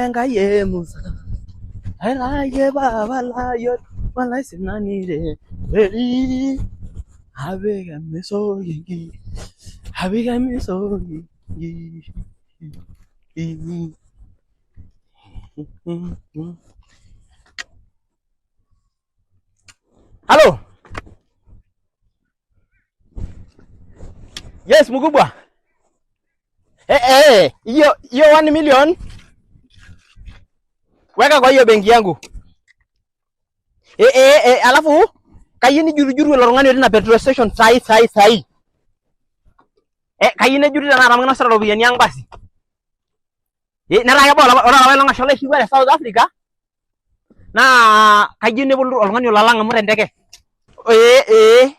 Enkai e Musa. Airaye baba layo walai sinanire. Eri abega mesogi. Abega mesogi. Halo. Yes, mkubwa. Eh, eh, hiyo hiyo 1 million weka kwa hiyo benki yangu. Eh, eh, eh, alafu kayieu nijurujuru ilo tung'ani otii ina petrol station sai sai sai. Eh, kayieu nejuti tenakata amu kinosita iropiyiani ang basi. Eh, netaa kebau ore olapa olong ashomo aishirua te South Africa naa kayieu neponu oltung'ani olo alang amu tenteke. Ee ee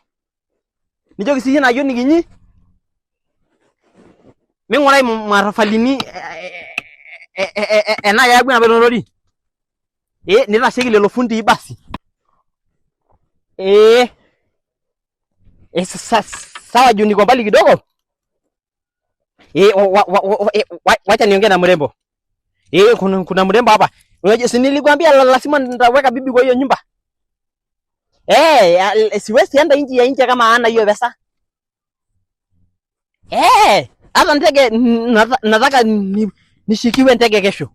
nijoki siyie ina ayioni kinyi ming'urai matofalini enaa keyaku ena lorori ee nitasheki lelo fundii basi ee sawa juu niko mbali kidogo. Wacha niongee na mrembo. Kuna mrembo hapa. Unajua si nilikwambia lazima nitaweka bibi kwa hiyo nyumba. Siwezi enda nchi ya nje kama hana hiyo pesa. Hata ndege nataka nishikiwe ndege kesho.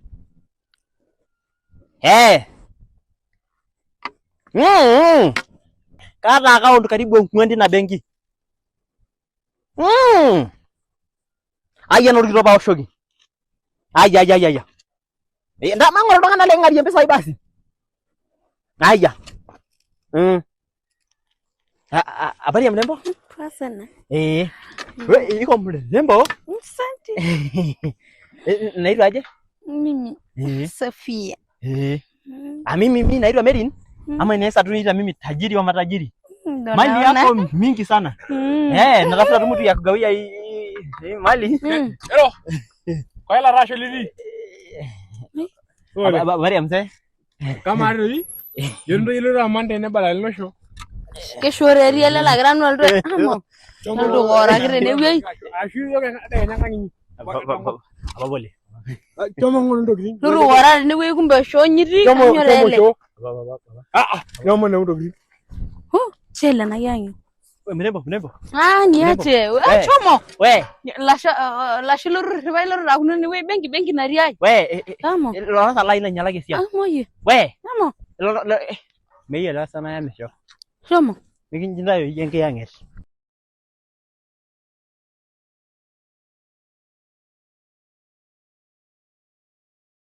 Kaata account karibu ong'uan tina benki. Ayia naa orkitok paoshoki. Ayia ayia ayia. Nta maing'ura iltung'anak liking'arie impisai basi. Ayia. Habari ya mrembo? Poa sana. We, iko mrembo? Asante. Naitwa aje? Mimi Sofia. Ah, mimi naitwa Merin. Ama inaweza tu niita mimi tajiri wa matajiri. Ndo Mali naona. yako mingi sana. Natafuta tu mtu ya kugawia hii mali. Hello. Kwa hela rasho lili. Ole. Habari ya mzee? Kama doi. Yondo ilo aman tene bala losho. Keshoreri ele lagira nanu alotu amo. Nalotu aoraki tenewueji. Ashu yo ke kanyang. Apa pole. Chomo ngolo ntokitin. Lotu aora tenewueji kumbe shoonyiti Chomo kanyor chomo ele. cho. Ah ah, chomo ne ntokitin. Huh, chele na yangi. We, mrembo, mrembo. Ah, niache. We. Ah, chomo. We, Lasho lasho lotu rriwai lotu aakuno enewueji benki benki natii ai. we, Amo. ilo lai nainyalaki esiai. Amo yie. We, Amo. meyiolo sana yamisho. Shomo. Mikinjindayo iyie enkiyang'et.